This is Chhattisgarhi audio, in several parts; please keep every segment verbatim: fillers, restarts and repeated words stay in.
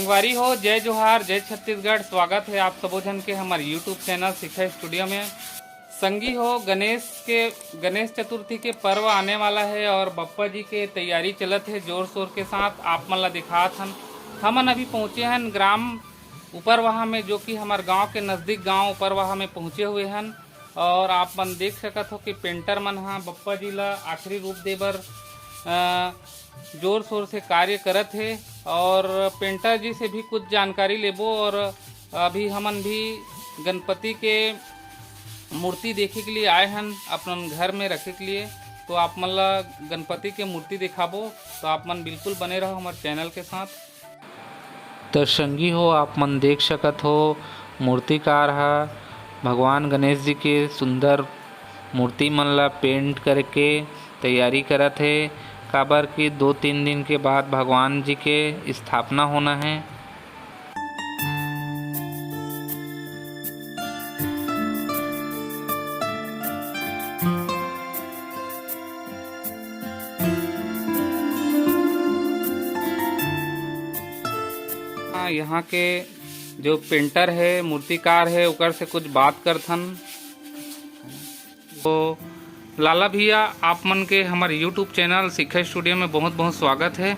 संगवारी हो, जय जोहार, जय छत्तीसगढ़। स्वागत है आप सबो झन के हमर YouTube चैनल शिक्षा स्टूडियो में। संगी हो, गणेश के, गणेश चतुर्थी के पर्व आने वाला है और बप्पा जी के तैयारी चलत है जोर शोर के साथ। आप मन ला दिखात हन, हमन अभी पहुँचे हन ग्राम उपरवाहा में, जो कि हमर गांव के नजदीक गांव उपरवाहा में पहुँचे हुए हन। और आप मन देख सकत हो कि पेंटर मन ह बप्पा जी ला आखिरी रूप दे बर, अ, जोर शोर से कार्य करत हे। और पेंटर जी से भी कुछ जानकारी लेबो। और अभी हमन भी गणपति के मूर्ति देखे के लिए आए हन, अपन घर में रखे के लिए। तो आप मन ला गणपति के मूर्ति दिखाबो, तो आप मन बिल्कुल बने रहो हमारे चैनल के साथ। तो संगी हो, आप मन देख सकत हो, मूर्तिकार ह भगवान गणेश जी के सुंदर मूर्ति मन ला पेंट करके तैयारी करत हे, काबर कि दो तीन दिन के बाद भगवान जी के स्थापना होना है। हाँ, यहाँ के जो पेंटर है, मूर्तिकार है, ओकर से कुछ बात करथन। तो लाला भैया, आप मन के हमर YouTube चैनल शिक्षा स्टूडियो में बहुत बहुत स्वागत है।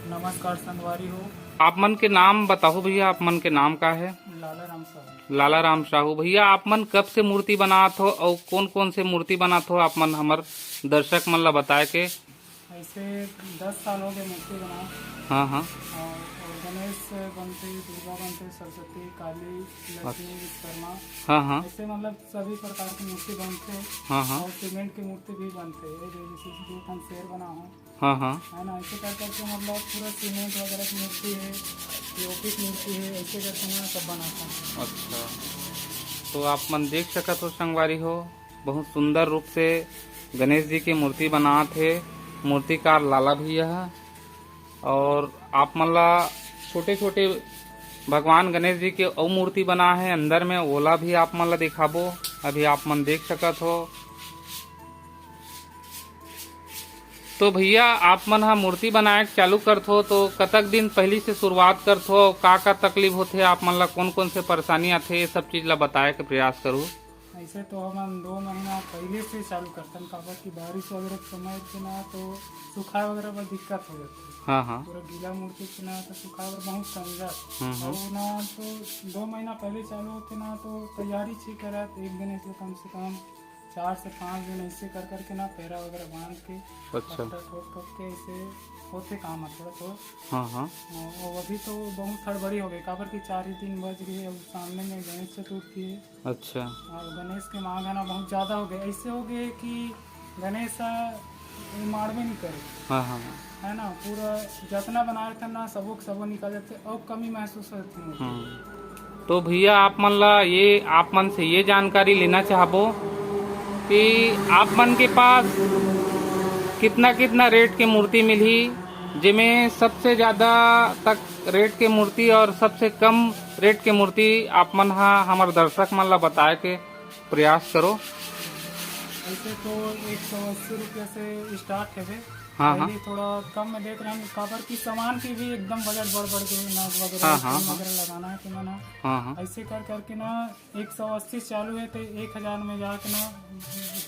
नमस्कार संगवारी हो। आप मन के नाम बताओ भैया, आप मन के नाम का है? लाला राम साहू। लाला राम साहू। भैया, आप मन कब से मूर्ति बनात हो और कौन कौन से मूर्ति बनात हो, आप मन हमर दर्शक मन ला बताए के? ऐसे दस साल हो गए मूर्ति बनाए। हाँ, हाँ। और, और गणेश बनते, दुर्गा बनते, सरस्वती, काली, लक्ष्मी, अच्छा। विश्वकर्मा। हाँ, हाँ। ऐसे मतलब सभी प्रकार की मूर्ति बनते हैं। हाँ, हाँ। और सीमेंट की मूर्ति भी बनते हैं, जो जैसे दो ठन शेर बना हो। हाँ, हाँ। है ना, ऐसे कर करके मतलब पूरा सीमेंट वगैरह की मूर्ति है, पीओपी की मूर्ति है, ऐसे करके मैं सब बनाता हूँ। अच्छा, तो आप मन देख सकत हो संगवारी हो, बहुत सुंदर रूप से गणेश जी की मूर्ति बनात हे मूर्तिकार लाला भैया ह। और आप मन ला छोटे छोटे भगवान गणेश जी के अउ मूर्ति बना है अंदर में, ओला भी आप मन ला दिखाबो। अभी आप मन देख सकत हो। तो भैया, आप मन ह मूर्ति बनाए के चालू करथो, तो कतक दिन पहली से शुरुआत करथो? का का तकलीफ होथे, आप मन ला कौन कौन से परेशानी आथे, ये सब चीज ला बताए के प्रयास करू। ऐसे तो हमन दो महीना पहले से चालू करथन, काबर कि बारिश वगैरह के समय थे ना, तो सुखाए वगैरह बर दिक्कत हो जाथे। हाँ, हाँ। पूरा गीला मूर्ति थे ना, तो सुखाए बर बहुत कम जात। हम्म, हम्म। और ना तो दो महीना पहले चालू होथे ना, तो तैयारी ठीक करत एक दिन ऐसे कम से कम चार से पाँच दिन ऐसे कर करके ना पैरा वगैरह बांध के, अच्छा। पत्थर ठोक ठोक के ऐसे होथे काम है थोड़ा थोड़ा। हाँ, हाँ। और अभी तो बहुत हड़बड़ी हो गई, काबर कि चार ही दिन बच गए, अब सामने में गणेश चतुर्थी है। अच्छा। और गणेश के मांग है ना बहुत ज्यादा हो गए, ऐसे हो गए कि गणेश माड़बे नहीं करे। हाँ, हाँ, हाँ। है ना, पूरा जितना बनाए थे ना, सबो के सबो निकल जाते, और कमी महसूस होती है। हम्म। तो भैया, आप मन ला ये, आप मन से ये जानकारी लेना चाहबो कि आप मन के पास कितना कितना रेट के मूर्ति मिलही, जेमे सबसे ज्यादा तक रेट के मूर्ति और सबसे कम रेट के मूर्ति आप मन हा हमर दर्शक मन ला बताए के प्रयास करो। ऐसे तो एक सौ अस्सी रुपया से स्टार्ट है बे। हाँ, हाँ। पहले थोड़ा कम में देख रहे हैं, काबर की सामान की भी एकदम बजट बढ़ बढ़ गई, नग वगैरह, हाँ, हाँ, हाँ। वगैरह लगाना है तो मैंने हाँ, हाँ। ऐसे कर करके ना एक सौ अस्सी चालू है तो एक हजार में जाके ना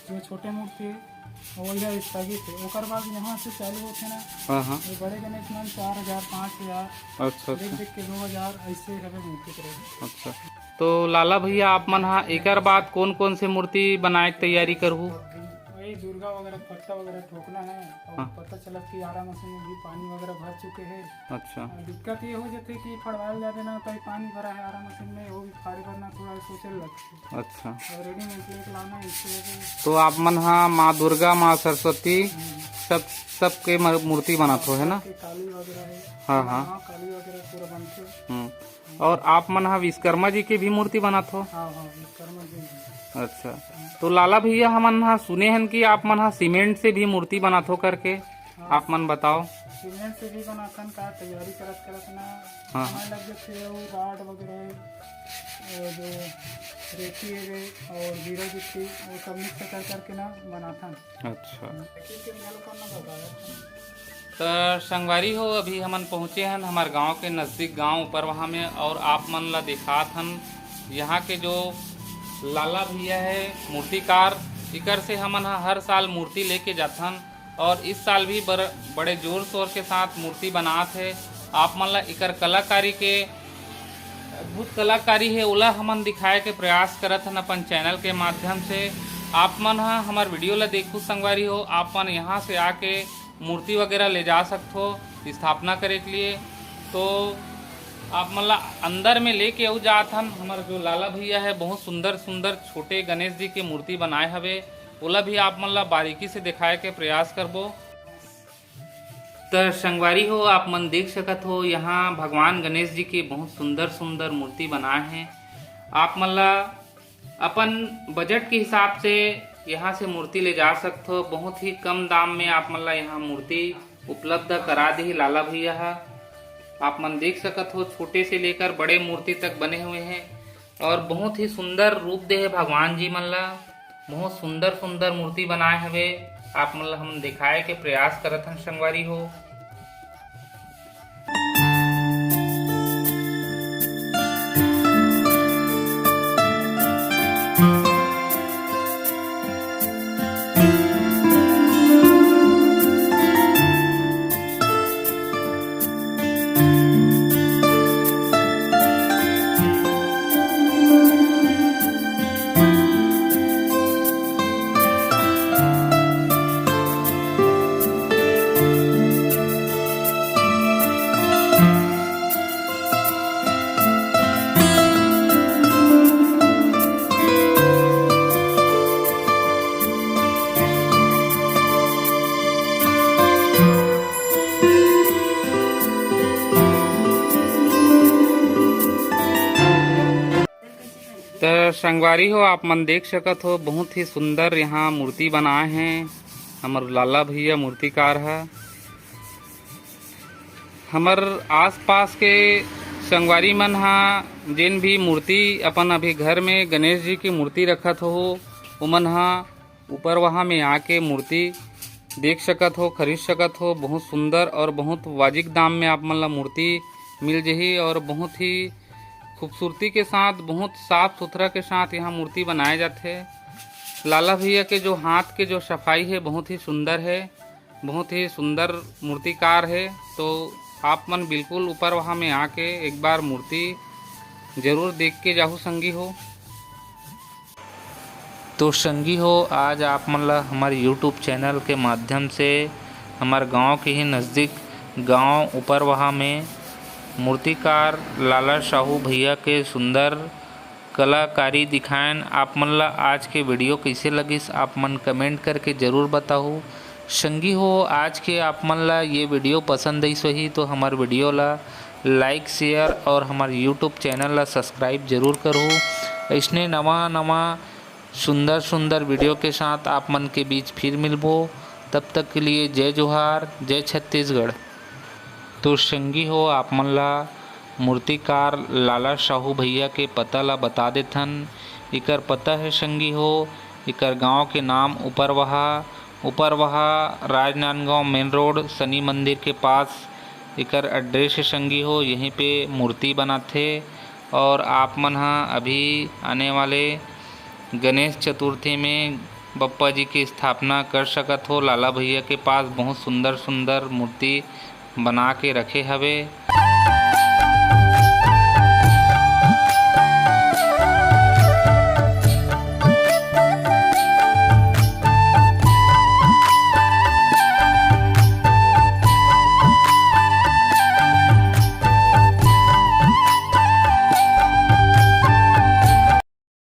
जो छोटे मूर्ति है वो इधर स्थगित है। ओकर बाद यहाँ से चालू होते ना, हाँ, हाँ। ये बड़े गणेश मन चार हजार, पाँच हजार, अच्छा, देख अच्छा। देख के दो हजार ऐसे हवे मूर्ति के रेट। अच्छा, तो लाला भैया, आप मन हा एकर बाद कौन कौन से मूर्ति बनाए के तैयारी करहू? वही दुर्गा वगैरह, पत्ता वगैरह ठोकना है और हाँ। पता चला कि आरा मशीन में भी पानी वगैरह भर चुके हैं। अच्छा। और दिक्कत ये हो जाते कि फड़वाल जाते ना, कहीं पानी भरा है आरा मशीन में, वो भी फाड़े बर ना थोड़ा सोचे लगते। अच्छा। और रेडीमेड लेके लाना है, इससे भी तो आप मन हा माँ दुर्गा, माँ सरस्वती, हम्म। सब, सबके म-, मूर्ति बनात हो, है ना? सबके काली वगैरह है। हाँ, हाँ। माँ काली वगैरह पूरा बनते। हम्म। और आप मन हा विश्वकर्मा जी के भी मूर्ति बनात हो? हाँ, हाँ, विश्वकर्मा जी भी। अच्छा। तो लाला भैया, हमन हा सुने हन कि आप मन हा सीमेंट से भी मूर्ति बनात हो करके, हाँ। आप मन बताओ। सीमेंट से भी बनाथन का, तैयारी करत करत ना हाँ। समय लग जाथे, अउ राड वगैरह, अउ जो रेती है और जीरा गिट्टी, वो सब मिक्स कर करके ना बनाथन। अच्छा। तो संगवारी हो, अभी हमन पहुँचे हन हमर गांव के नज़दीक गांव उपरवाहा में, और आप मन ला दिखात हन यहाँ के जो लाला भैया है मूर्तिकार, इकर से हमन ह हर साल मूर्ति लेके जाथन, और इस साल भी बर-, बड़े जोर शोर के साथ मूर्ति बनात है। आप मन ला इकर कलाकारी के अद्भुत कलाकारी है, ओला हमन दिखाए के प्रयास करत हन अपन चैनल के माध्यम से। आप मन ह हमर वीडियो ला देखू संगवारी हो, आप मन यहाँ से आके मूर्ति वगैरह ले जा सकथो स्थापना करे के लिए। तो आप मन ला अंदर में लेके अउ जात हन। हमर जो लाला भैया है, बहुत सुंदर सुंदर छोटे गणेश जी के मूर्ति बनाए हवे, ओला भी आप मन ला बारीकी से दिखाए के प्रयास करबो। त संगवारी हो, आप मन देख सकत हो, यहाँ भगवान गणेश जी के बहुत सुंदर सुंदर मूर्ति बनाए हैं। आप मन ला अपन बजट के हिसाब से यहाँ से मूर्ति ले जा सकत हो। बहुत ही कम दाम में आप मन ला यहाँ मूर्ति उपलब्ध करा देही लाला भैया हा। आप मन देख सकत हो, छोटे से लेकर बड़े मूर्ति तक बने हुए हैं। और बहुत ही सुंदर रूप दे हे भगवान जी मन ला। बहुत सुंदर सुंदर मूर्ति बनाए हवे। आप मन ला हम दिखाए के प्रयास करत हन संगवारी हो। त संगवारी हो, आप मन देख सकत हो, बहुत ही सुंदर यहाँ मूर्ति बनाए हैं हमर लाला भैया मूर्तिकार ह। हमर आसपास के संगवारी मन ह जेन भी मूर्ति अपन अभी घर में गणेश जी की मूर्ति रखत हो, ओमन ह ऊपर वहाँ में आके मूर्ति देख सकत हो, खरीद सकत हो। बहुत सुंदर और बहुत वाजिब दाम में आप मन ला मूर्ति मिल जही और बहुत ही खूबसूरती के साथ, बहुत साफ सुथरा के साथ यहाँ मूर्ति बनाए जाथे। लाला भैया के जो हाथ के जो सफाई है, बहुत ही सुंदर है, बहुत ही सुंदर मूर्तिकार है। तो आप मन बिल्कुल ऊपर वहाँ में आके एक बार मूर्ति जरूर देख के जाहू संगी हो। तो संगी हो, आज आप मन ला हमर YouTube चैनल के माध्यम से हमर गांव के ही नज़दीक गांव उपरवाहा में मूर्तिकार लाला साहू भैया के सुंदर कलाकारी दिखाएन। आप मन ला आज के वीडियो कइसे लगिस, आप मन कमेंट करके ज़रूर बताहू। संगी हो, आज के आप मन ला ये वीडियो पसंद आइस होही तो हमर वीडियो ला लाइक, शेयर और हमर YouTube चैनल ला सब्सक्राइब जरूर करहू। अइसने नवा नवा सुंदर सुंदर वीडियो के साथ आप मन के बीच फिर मिलबो। तब तक के लिए जय जोहार, जय छत्तीसगढ़। तो संगी हो, आप मन ला मूर्तिकार लाला साहू भैया के पता ला बता देथन। इकर पता है संगी हो, इकर गांव के नाम उपरवाहा, उपरवाहा राजनांदगांव मेन रोड शनि मंदिर के पास इकर एड्रेस है संगी हो। यहीं पे मूर्ति बनाथे और आप मन ह अभी आने वाले गणेश चतुर्थी में बप्पा जी की स्थापना कर सकत हो। लाला भैया के पास बहुत सुंदर सुंदर मूर्ति बना के रखे हवे।